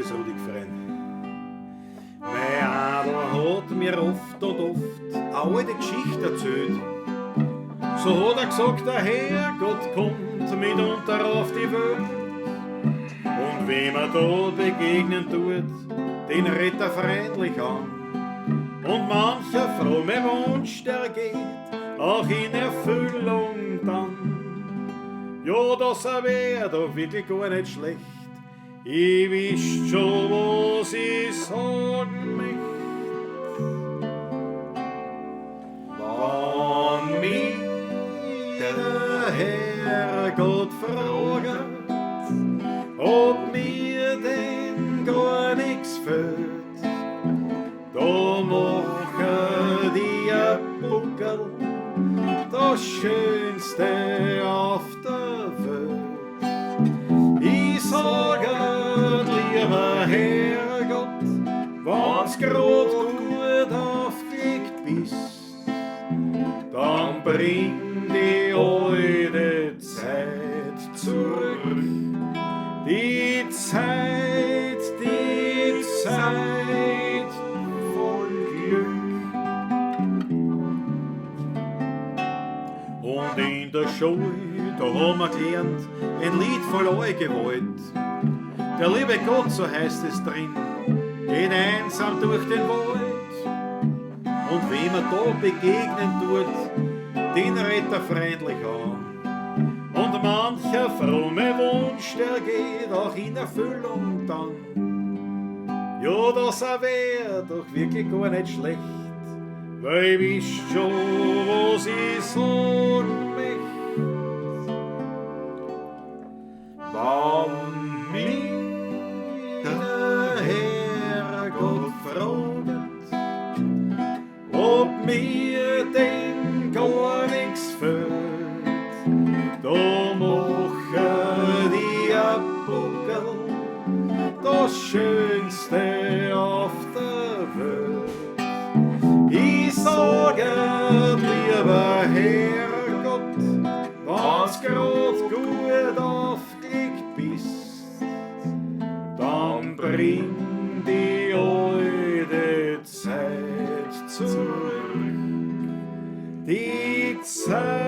Das Rudi gefreut. Mein Adel hat mir oft und oft eine alte Geschichte erzählt. So hat er gesagt, der Herrgott kommt mitunter auf die Welt. Und wem er da begegnen tut, den redet er freundlich an. Und mancher fromme Wunsch, der geht auch in Erfüllung dann. Ja, das wär doch wirklich gar nicht schlecht. Ich wisst schon, was ich sagen möcht. Wann mich der Herrgott fragt, ob mir denn gar nix fehlt, da mache die a Buckel, das Schönste auf der Welt. Ich sage, lieber Herrgott, wann's grad gut aufgelegt bist, dann bring die alte Zeit zurück. Die Zeit, die Zeit voll Glück. Und in der Schule, da haben wir gelernt, ein Lied voll Gewalt. Der liebe Gott, so heißt es drin, geht einsam durch den Wald. Und wem er da begegnen tut, den redet er freundlich an. Und mancher fromme Wunsch, der geht auch in Erfüllung dann. Ja, das wär doch wirklich gar nicht schlecht, weil ich wisst schon, was ich sagen möcht. Wann mich der Herrgott fragt, ob mir denn gar nix fehlt, da mache die a Buckel, das Schönste auf der Welt. Ich sage, lieber Herrgott, wann's grad gut aufgelegt bist, dann bring die alte Zeit zurück. Die Zeit